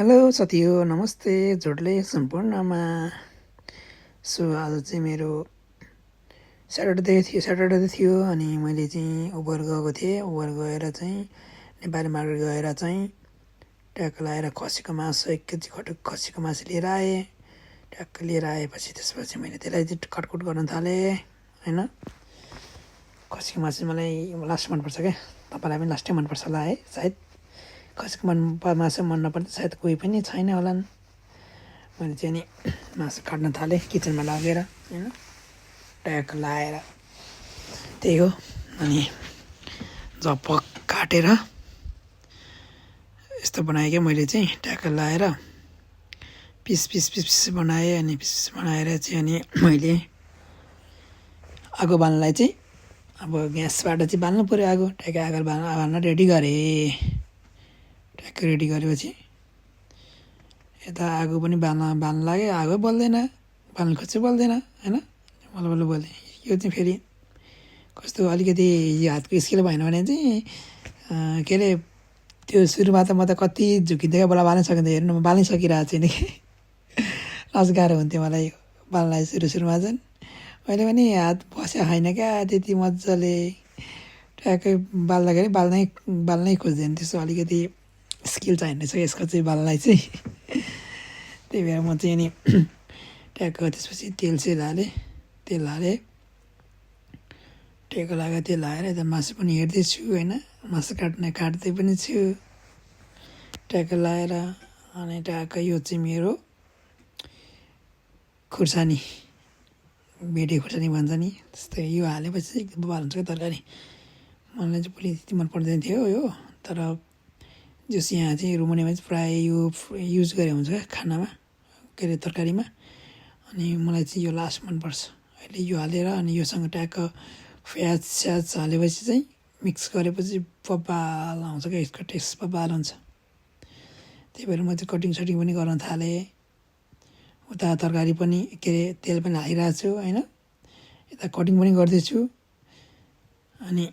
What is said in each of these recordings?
Hello साथीहो नमस्ते झोडले सम्पूर्णमा। So आज चाहिँ मेरो स्याटरडे थियो अनि मैले चाहिँ उबर गएको थिएँ। उबर गएर चाहिँ नेपाली मार्केट गएर चाहिँ ट्याक्क लाएर खसीको मासु 1 केजी खसीको मासु लिएर आएँ। ट्याक्क लिएर आएपछि त्यसपछि मैले त्यसलाई चाहिँ कटकुट गर्न थालेँ होइन। खसीको मासु मलाई लास्ट मनपर्छ क्या, तपाईँलाई पनि लास्टै मनपर्छ होला है सायद। खसीको मासु मन नपर्ने सायद कोही पनि छैन होलान्। मैले चाहिँ नि मासु काट्न थालेँ किचनमा लगेर होइन। ट्याक्क लाएर त्यही हो। अनि झपक काटेर यस्तो बनाएँ क्या मैले चाहिँ। ट्याक्क लाएर पिस बनाएँ। अनि पिस बनाएर चाहिँ अनि मैले आगो बाल्नलाई चाहिँ अब ग्यासबाट चाहिँ बाल्नु पऱ्यो आगो। ट्याक्क आगो बाल्न रेडी गरेँ। ट्याक्क रेडी गरेपछि यता आगो पनि बाल्न लाग्यो। आगो बल्दैन, बाल्नु खोज्छ बल्दैन होइन। बल्ल बोलेँ। यो चाहिँ फेरि कस्तो अलिकति हातको स्किल भएन भने चाहिँ के अरे त्यो सुरुमा त म त कति झुकिँदै बेला बाल्नै सकिँदैन। हेर्नु म बाल्नै सकिरहेको छैन कि लाज गाह्रो हुन्थ्यो मलाई बाल्नलाई सुरुमा चाहिँ। मैले पनि हात बस्या छैन क्या त्यति मजाले। ट्याक्कै बाल्दाखेरि बाल्नै खोज्दैन। त्यसो अलिकति स्किल चाहिने रहेछ यसको चाहिँ बाल्नलाई चाहिँ। त्यही भएर म चाहिँ नि ट्याक्क त्यसपछि तेल हालेँ। ट्याक्क लगाएर तेल हालेर यता मासु पनि हेर्दैछु होइन। मासु काट्दै पनि छु ट्याक्क लगाएर। अनि ट्याक्क यो चाहिँ मेरो खुर्सानी, भेडे खुर्सानी भन्छ नि त्यस्तै। यो हालेपछि एकदम बबाल हुन्छ क्या तरकारी। मलाई चाहिँ पहिले त्यति मन पर्दैन थियो यो, तर जस यहाँ चाहिँ रुमुनियामा चाहिँ प्रायः यो युज गरे हुन्छ क्या खानामा, के अरे तरकारीमा। अनि मलाई चाहिँ यो लास्ट मनपर्छ। अहिले यो हालेर अनि योसँग ट्याक्क प्याज हालेपछि चाहिँ मिक्स गरेपछि बबाल आउँछ क्या, यसको टेस्ट बबाल हुन्छ। त्यही भएर म चाहिँ कटिङ पनि गर्न थालेँ। उता तरकारी पनि के अरे तेल पनि हालिरहेको छु होइन। यता कटिङ पनि गर्दैछु। अनि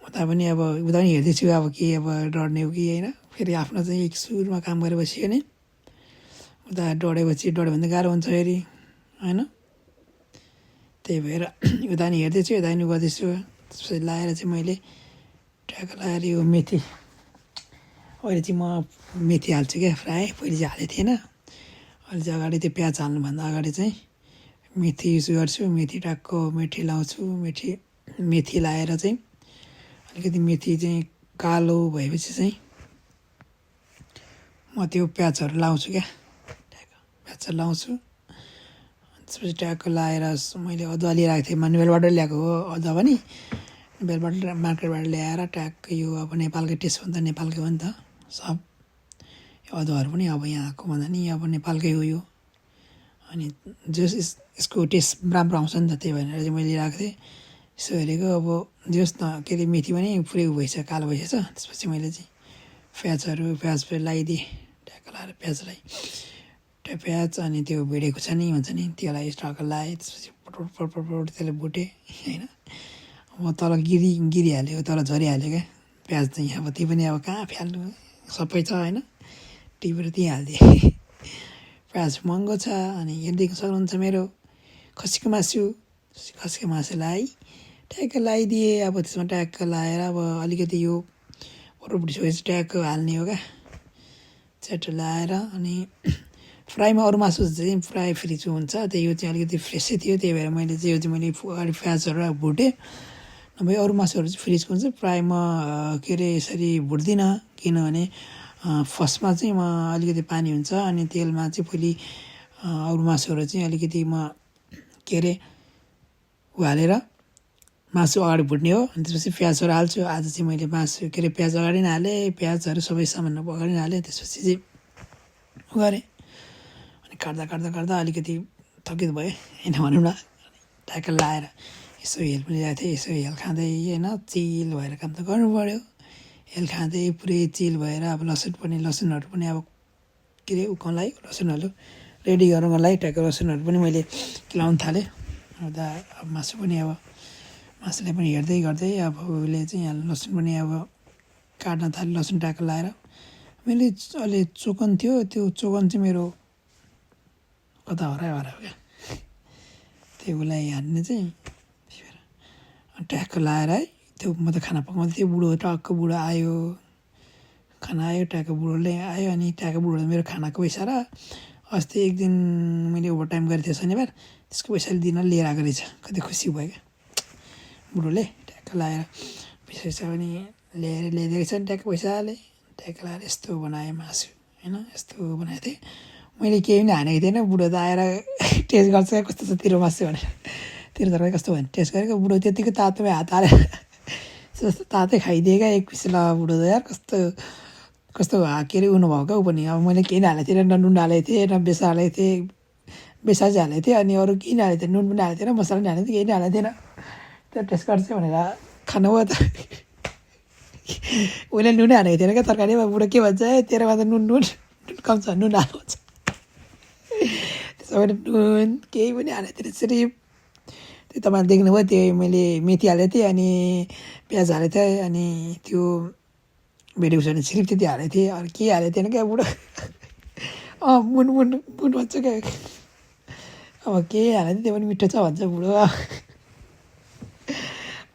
उता पनि हेर्दैछु अब के अब डढ्ने हो कि होइन। फेरि आफ्नो चाहिँ एक सुरमा काम गरेर बस्यो भने उता डढ्यो भने गाह्रो हुन्छ फेरि होइन। त्यही भएर उता नि हेर्दैछु यता नि गर्दैछु। त्यसपछि लाएर चाहिँ मैले ट्याक्क लाएर यो मेथी, अहिले चाहिँ म मेथी हाल्छु क्या प्रायः। पहिले चाहिँ हालेको थिएन। अहिले चाहिँ अगाडि त्यो प्याज हाल्नुभन्दा अगाडि चाहिँ मेथी युज गर्छु। मेथी लाउँछु। मेथी लाएर चाहिँ अलिकति मेथी चाहिँ कालो भएपछि चाहिँ म त्यो प्याजहरू लाउँछु क्या। प्याजहरू लाउँछु। त्यसपछि ट्याक्क लाएर मैले अदुवा लिएर आएको थिएँ। मानुवेलबाट ल्याएको हो अदुवा पनि। मार्केटबाट ल्याएर ट्याक्क यो अब नेपालकै टेस्ट हो नि त, नेपालकै हो नि त सब। अदुवाहरू पनि अब यहाँको भन्दा नि अब नेपालकै हो यो। अनि यसको टेस्ट राम्रो आउँछ नि त, त्यही भनेर चाहिँ मैले लिएर आएको थिएँ। यसो हेरेको अब जस न के अरे मेथी पनि पुरै भइसक्यो, कालो भइसकेछ। त्यसपछि मैले चाहिँ प्याज लगाइदिएँ। ट्याक्क लाएर प्याज अनि त्यो भेडे खुर्सानी भन्छ नि त्यसलाई ट्याक्क लगाएँ। त्यसपछि पटपट त्यसलाई भुटेँ होइन। अब तल गिरिहाल्यो, तल झरिहाल्यो क्या प्याज चाहिँ। अब त्यही पनि अब कहाँ फ्याल्नु, सबै छ होइन। टिपेर त्यहीँ हालिदिएँ। प्याज महँगो छ। अनि हेर्दै सक्नुहुन्छ मेरो खसीको मासुलाई ट्याक्क लगाइदिएँ। अब त्यसमा ट्याक्क लगाएर अब अलिकति यो भुटिसकेपछि ट्याक्क हाल्ने हो क्या च्याट लगाएर। अनि फ्राईमा अरू मासु चाहिँ फ्राई फ्रिज हुन्छ, त्यही यो चाहिँ अलिकति फ्रेसै थियो। त्यही भएर मैले चाहिँ अगाडि प्याजहरू भुटेँ। नभए अरू मासुहरू चाहिँ फ्रिजको हुन्छ। प्रायः म के अरे यसरी भुट्दिनँ, किनभने फर्स्टमा चाहिँ म अलिकति पानी हुन्छ अनि तेलमा चाहिँ फेरि अरू मासुहरू चाहिँ अलिकति म के अरे हालेर मासु अगाडि भुट्ने हो। अनि त्यसपछि प्याजहरू हाल्छु। आज चाहिँ मैले मासु के अरे प्याज अगाडि नै हालेँ, प्याजहरू सबै सामानहरू अगाडि नै हालेँ। त्यसपछि चाहिँ गरेँ। अनि काट्दा अलिकति थकित भयो होइन भनौँ न। ट्याक्क लाएर यसो हेल पनि ल्याएको थिएँ। यसो हेल खाँदै होइन चिल भएर काम त गर्नु पऱ्यो। हेल खाँदै पुरै चिल भएर अब लसुनहरू पनि अब के अरे उकाउनलाई लसुनहरू रेडी गराउनलाई ट्याक्क लसुनहरू पनि मैले केलाउनु थालेँ। उता अब मासुलाई पनि हेर्दै गर्दै अब उसले चाहिँ लसुन पनि अब काट्न थाल्यो। लसुन ट्याक्क लाएर मैले अहिले चोकन थियो त्यो चोकन चाहिँ मेरो कता हरायो क्या त्यो उसलाई हान्ने चाहिँ ट्याक्क लाएर है त्यो म त खाना पकाउँदै थिएँ बुढो टक्क बुढो आयो खाना आयो ट्याक्क बुढोले आयो अनि ट्याक्क बुढोले मेरो खानाको पैसा र अस्ति एक दिन मैले ओभर टाइम गरेको थिएँ शनिबार त्यसको पैसा दिन लिएर आएको रहेछ कति खुसी भयो क्या बुढोले ट्याक्क लाएर पैसा पनि ल्याइदिएको छ नि ट्याक्क पैसाले ट्याक्क लाएर यस्तो बनाएँ मासु होइन यस्तो बनाएको थिएँ मैले केही पनि हानेको थिएन बुढो त आएर टेस्ट गर्छ कस्तो छ तेरो मासु भनेर तेरो तरकारी कस्तो भयो टेस्ट गरेको बुढो त्यतिको तातोमै हात हालेर जस्तो तातै खाइदिएँ क्या एक पिस ल बुढो त यार कस्तो कस्तो के अरे उनु भयो क्या ऊ पनि अब मैले केही पनि हालेको थिएन न नुन हालेको थिएँ न बेसा हालेको थिएँ बेसा चाहिँ हालेको थिएँ अनि अरू केही हालेको थिएँ नुन पनि हालेको थिएन मसला पनि हालेको थिएँ केही पनि हालेको थिएन त्यो टेस्ट गर्छ भनेर खानु भयो त उसले नुनै हालेको थिएन क्या तरकारीमा बुढो के भन्छ है तेरोमा त नुन नुन नुन कम छ नुन हाल्नु भन्छ त्यसो भने नुन केही पनि हालेको थिएन सिर्फ त्यो तपाईँले देख्नुभयो त्यो मैले मेथी हालेको थिएँ अनि प्याज हालेको थिएँ अनि त्यो भेटेको छ भने सिर्फ त्यति हालेको थिएँ अरू केही हालेको थिएन क्या बुढो मुन मुन मुन भन्छ क्या अब केही हालेको थियो त्यो पनि मिठो छ भन्छ बुढो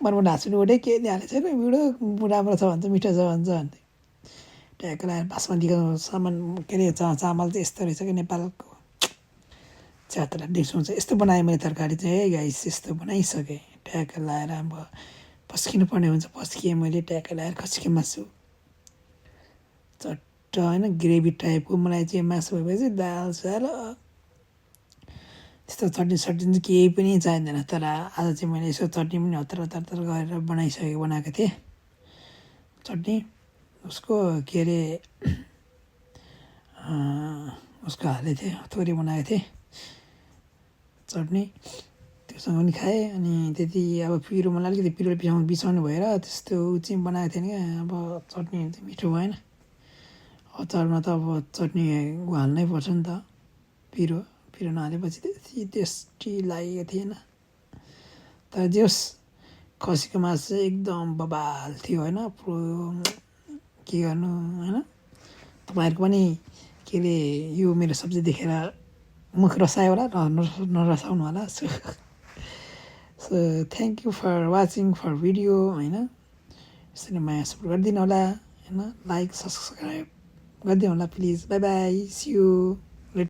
मनमा हाँस्नु उठे केही पनि हालेको छैन बुढो राम्रो छ भन्छ मिठो छ भन्छ भन्थे ट्याक्क लगाएर बासमतीको सामान के अरे चामल चाहिँ यस्तो रहेछ क्या नेपालको च्यात्रा डिसमा चाहिँ यस्तो बनाएँ मैले तरकारी चाहिँ है गाइस यस्तो बनाइसकेँ ट्याक्क लगाएर अब पस्किनु पर्ने हुन्छ पस्किएँ मैले ट्याक्क लगाएर खस्के मासु चट्ट होइन ग्रेभी टाइपको मलाई चाहिँ मासु भएपछि दाल साल त्यस्तो चटनी सटनी चाहिँ केही पनि चाहिँदैन तर आज चाहिँ मैले यसो चटनी पनि हतार हतार गरेर बनाएको थिएँ चटनी उसको के अरे उसको हालेको थिएँ थोरै बनाएको थिएँ चटनी त्योसँग पनि खाएँ अनि त्यति अब पिरो मलाई अलिकति पिरो बिसाउनु भएर त्यस्तो चाहिँ बनाएको थिएन क्या अब चटनी चाहिँ मिठो भएन अचारमा त अब चटनी हाल्नै पर्छ नि त पिरो नहालेपछि त्यति टेस्टी लागेको थिएन तर जे होस् खसीको मासु चाहिँ एकदम बबाल थियो होइन के गर्नु होइन तपाईँहरूको पनि के अरे यो मेरो सब्जी देखेर मुख रसायो होला नरसाउनु होला so thank you for watching for video होइन यसरी माया सपोर्ट गरिदिनु होला होइन लाइक सब्सक्राइब गरिदिनु होला please bye bye see you